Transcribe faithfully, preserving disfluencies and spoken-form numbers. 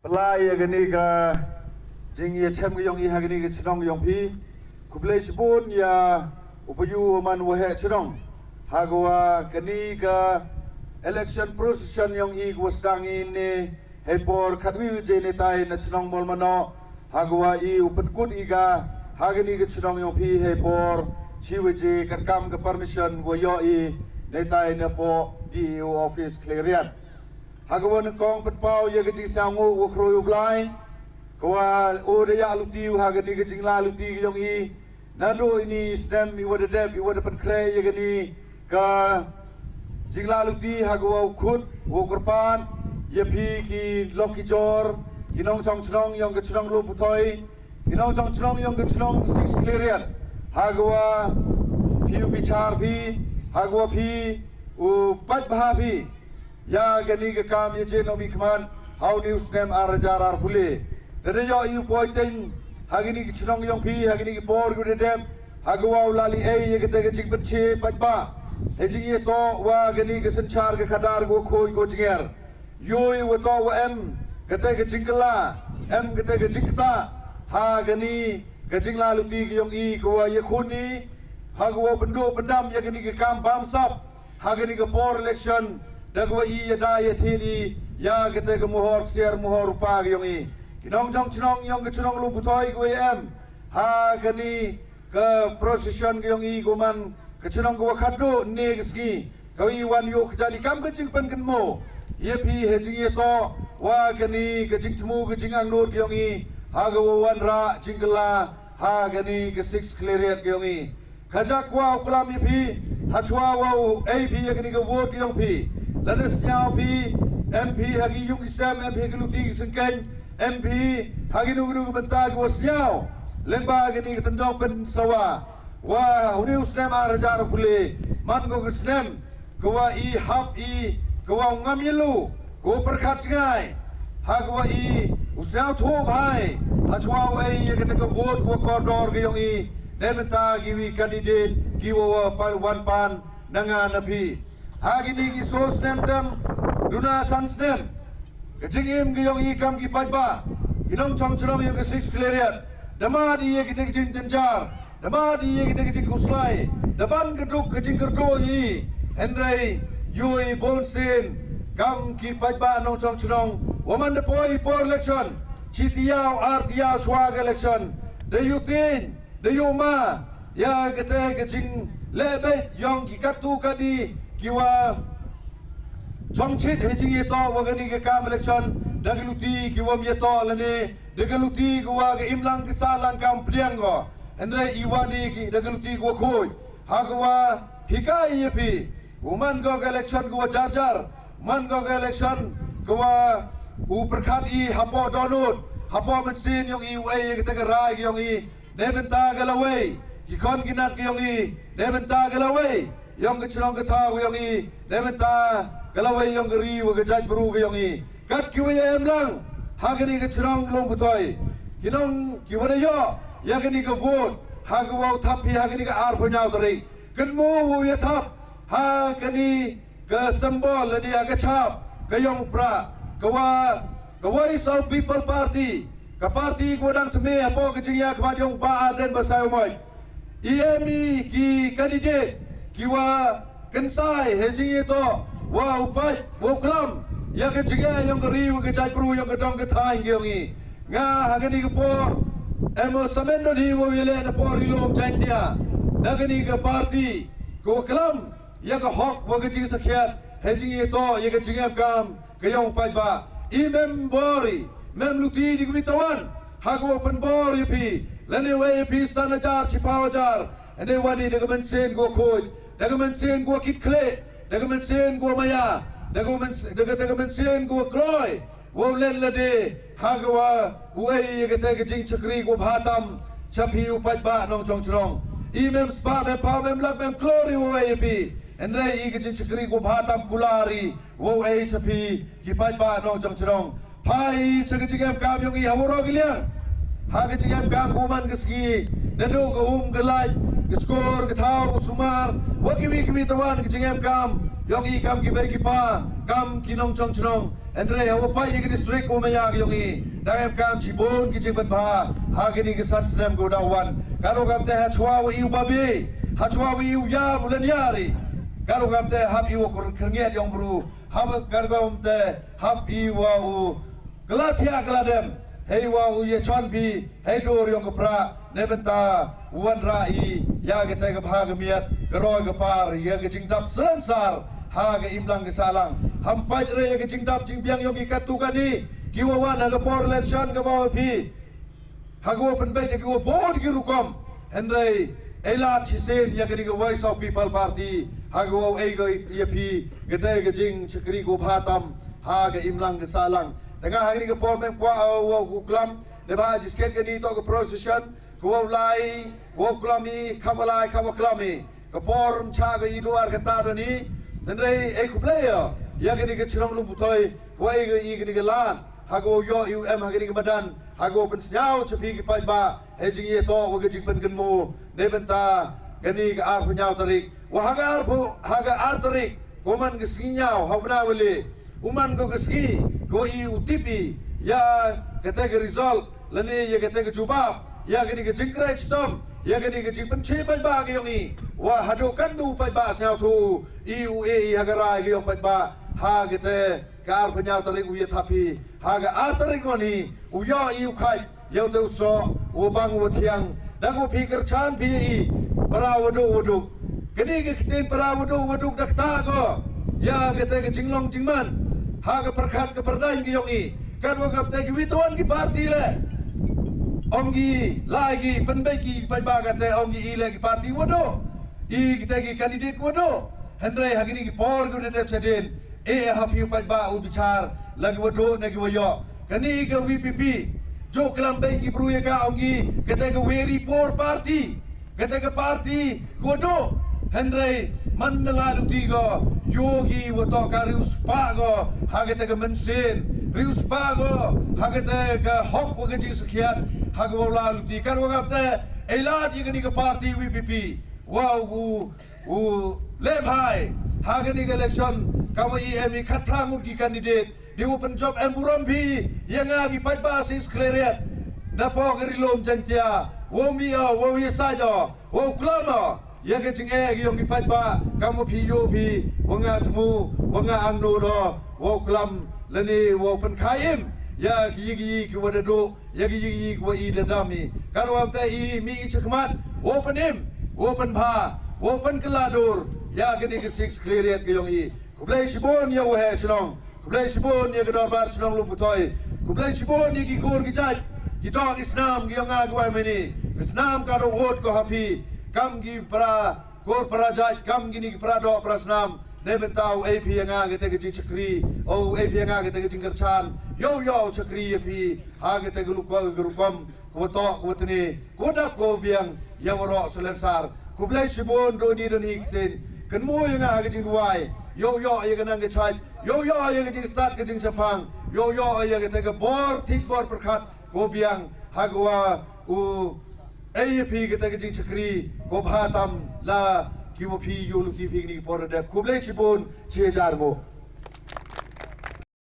Lai ya kani ka jingïachem ka yong i ha kani ka chnong yong phi. Khublei shibun ya u payu u man wa heh chnong ha ka wa kani ka election procession yong i ka wa sdang i ne hei por khatwi u je ne tai na chnong Mawlamanoh ha ka wa i u pynkut i ka ha kani ka chnong yong phi hei por chi u je katkam ka permission wa yoh i ne tai na po D E O office Khliehriat. Ha ka wa nyngkong pynpaw ya ka jingsngewnguh wa khroi u Blai ka wa u da ya luti u ha kani ka jingla luti ka yong i. Naduh ini snem i wa da dep i wa da pynkhreh ya kani ka jingla luti ha ka wa u khut wa u kyrpad ya phi ki lok ki jor ki nongchong chnong yong ka chnong Lum Puthoi, ki nongchong chnong yong ka chnong Six Khliehriat ha ka wa phi u bichar phi ha ka wa phi u pat bha phi ya kani ka kam ya je nong bi khmat ha u ni u snem ar hajar ar pule. Te da yoh i u poi teng ha kani ka chnong yong phi ha kani ka por ka da dep ha ka wa u lali ei ya kata ka jingpynche pat ba he jing ya to wa kani ka synchar ka khadar ka khoi ka jinger. Yoi wa to wa em kata ka jingkla em kata ka jingkta ha kani ka jingla luti ka yong i ka wa ya khun i ha ka wa pynduh pyndam ya kani ka kam bamsap ha kani ka por election da ka wa i ya da ya thini ya kata ka muhor ksiar muhor rupa ka yong i. Ki nongchong chnong yong ka chnong Lum Puthoi ka wa ya em ha kani ka procession ka yong i ka wa man ka chnong ka wa khatduh ne ka sngi ka wa i wan yoh ka jani kam ka jingpynkynmo ya phi he jing ya to wa kani ka jingthmu ka jingangnud ka yong i ha ka wa wan ra jingkla ha kani ka Six Khliehriat ka yong i. Ka jak wa u klam ya phi ha chwa wa u ei phi ya kani ka vote ka yong phi. Lada sniaw phi em phi ha ki yung ki sem em phi ha ki luti ki sengkeng em phi ha ki nu ki nu ki bynta ki wa sniaw. Lengba kani ka tyndong pynsawa wa u ni u snem ar hajar pule man ko ka snem ka wa i hap i ka wa u ngam yelu ka wa pyrkhat jngai ha ka wa i u sniaw thuh bhai ha chwa wa i ya kata ka vote ka wa kordor ka yong i. Ne mynta ki wi candidate ki wa wa pa wan pan na nga na phi ha kini ki so snem tem duna san snem. Ka jingim ka yong i kam ki paidbah ki nongchong chnong yong ka Six Khliehriat da ma di ya kita ka jingjynjar da ma di ya kita ka jingkhuslai da ban ka duk ka jingkyrduh i. Hynrei yoi bun sien kam ki paidbah nongchong chnong wa man da poi por election chi tiaw ar tiaw chwa ka election da yu tin da yu ma ya kata ka jingleh beit yong ki katto katne ki wa chongchit he jing ya to wa kani ka kam election da ka luti ki wa ya to lane da ka luti ki wa ka imlang ka sahlang kam pdiang ko. Hynrei i wa ni ki da ka luti ki wa khuid ha ka wa hikai ya phi u man ko ka election ki wa jar jar man ko ka election ki wa u pyrkhat i hapoh donut hapoh mynsiem yong i u ei ya kata ka rai yong i. Ne mynta ka lawei ki khon ki nat ki yong i ne mynta ka lawei yong ka chnong ka thaw ka yong i ne mynta ka lawei yong ka ri wa ka jaitbru ka yong i. Kat ki wa ya em lang ha kani ka chnong Lum Puthoi ki nong ki wa da yoh ya kani ka vote ha ka wa u thap hi ha kani ka ar phew hynñiaw tarik. Kynmo wa u ya thap ha kani ka symbol lane ha ka chap ka yong pra ka wa ka Voice of People Party ka party ka wa dang thymme hapoh ka jingya ka mat yong ba Ardent Basaiawmoit moit. I em i ki candidate ki wa kynsai he jing i to wa u pait wa u klam ya ka jingya yong ka ri wa ka jaitbru yong ka dong ka thaiñ ka yong i. Nga ha kani ka por em o samen don hi wa u ya leh na por i lom Jaintia na kani ka party ka wa klam ya ka hok wa ka jingsakhiat he jing i to ya ka jingem kam ka yong paidbah. I mem bor i mem luti di ka wi tawan ha ka wa pynbor ya phi lane wa ya phi san hajar chiphaw hajar. Hynrei wa di da ka mynsiem ka wa khuid da ka mynsiem ka wa kit khleh da ka mynsiem ka wa maya da ka mynsiem ka wa kloi wa u len lade ha ka wa u ei ya kata ka jingchakri ka wa bha tam cha phi u paidbah nongchong chnong. I mem spah mem phaw mem lak mem klor i wa u ei ya phi hynrei i ka jingchakri ka wa bha tam kular i wa u ei cha phi ki paidbah nongchong chnong. Phai cha ka jingem kam yong i ha waroh ki liang ha ka jingem kam ka wa man ka sngi naduh ka um ka lait ka skor ka thaw ka sumar wa ki wi ki wi tawan ka jingem kam yong i kam ki bei ki pa, kam ki nongchong chnong. Hynrei ha u paid ïa ki district u maya ka yong i, dang em kam chibun ki jingpynbha ha kini ki san snem ko da wan. Ka rukom te ha chwa wa i u babe, ha chwa wa i u yam u laniari. Ka rukom te hap i wa kur khyrngiat yong bru, hap ka rukom te hap i wa u kylla thiah kylla dem, hei wa u ïa chon phi hei dur yong ka pra, ne bynta u wanrah i ïa kata ka bha ka miat, ka roi ka par, ïa ka jingdap salonsar ha ka imlang ka sahlang. Ham pait re ïa ka jingdap jingbiang yong ki katto katne ki wa wan ha ka por election ka ba wa phi ha ka wa pynbeit da ki wa bun ki rukom. Hynrei ei lad shisien ïa kani ka Voice of People Party ha ka wa ei ka ïa phi kata ka jingshakri ka wa bha tam ha ka imlang ka sahlang. Tang ha kani ka por mem kwah wa u klam, ne ba ha jiskhet kani to ka procession ka wa u lai, wa u klam i, ka wa lai, ka wa klam i. Ka por mcha ka i duar ka ta dani. Hynrei ei khublei ïa kani ka chnong Lum Puthoi ka wa ei ka i kani ka lad ha ka wa u ïoh i u em ha kani ka madan, ha ka wa u pynsngew cha phi ki paidbah hei jingïatoh wa ka jingpynkynmaw ne bynta kani ka arphew hynñiew tarik. Wa ha ka arphew, ha ka ar tarik, ko man ka sngi ñiaw ha u bnai wa le, u man ko ka sngi ko i u tip i ïa kata ka result lane ïa kata ka jubab ïa kani ka jingkhreh chitom, ïa kani ka jingpynche paidbah ka yong i. Wa haduh kan du paidbah sngewthuh i u e i ha ka rai ka yong paidbah ha kata ka arphew hynñiew tarik u ïa thap hi. Ha ka ar tarik mon hi u ïoh i u khait ïa u te u soh u bang u thiang. Da ko phi kyrchan phi i para wa duk wa duk. Kani ka ktien para wa duk wa duk da kata ko ïa kata ka jinglong jingman ha ka pyrkhat ka pyrdain ka yong i. Kat wa kata ki wi tuan ki parti le ong ki lai ki pynbeit ki paidbah kata ong ki i le ki parti wa duk, i kata ki candidate wa duk. Hynrei ha kini ki por ki wa dep chadien, e ha phi u paidbah u bichar la ki wa duk ne ki wa ïoh. Kani ka V P P jok klam beng ki bru ïa ka ong ki kata ka very poor party, kata ka party ka wa duk. Hynrei man na la luti ko ïoh ki wa toh ka riewspah ko ha kata ka mynsiem, riewspah ko ha kata ka hok wa ka jingsakhiat. Ha ka wa la luti kan wa kata ei lad ïa kani ka party V P P wa u u leh bhai ha kani ka election ka wa i em i khatphra ngut ki candidate. Di u pynjop em burom phi ïa nga ki paidbah Sixth Khliehriat na po ka ri lum Jaintia, wa mi o wa wi sa jo wa u klam o ïa ka jingeh ka yong ki paidbah. Ka wa phi ïoh phi wa nga thmu wa nga angno do wa u klam lane wa u pynkhai im ïa ki yi ki yi ki wa da duk ïa ki yi ki yi ki wa i da dam i. Ka rukom te i mi i chakmat wa u pynim wa u pynbha wa u pynkylla dur ïa kani ka Sixth Khliehriat ka yong i. Khublei shibun ïa u heh chnong, khublei shibun ïa ka dorbar chnong Lum Puthoi, khublei shibun ïa ki kur ki jait, ki dok ki snam ki yong nga ki wa mini. Ka snam ka dok wot ko ha phi kam ki para kur para jait, kam kini ki para dok para snam. Ne bynta u ei phi ïa nga kata ka jingchakri, u ei phi ïa nga kata ka jingkyrchan, ïoh ïoh u chakri ïa phi ha kata ka luk ka rukom. Ko toh ko tne ko dap ko biang ïa waroh salonsar. Khublei shibun doni doni ktien. Kynmaw ïa nga ha ka jingduwai, ïoh ïoh ïa ka nang ka chait, ïoh ïoh ïa ka jingstad ka jingchaphang, ïoh ïoh ïa kata ka bor thik bor pyrkhat ko biang ha ka wa u ei ïa phi kata ka jingchakri ko bha tam la ki wa phi ïoh luti phi kini ki por dep. Khublei shibun chi hajar mo.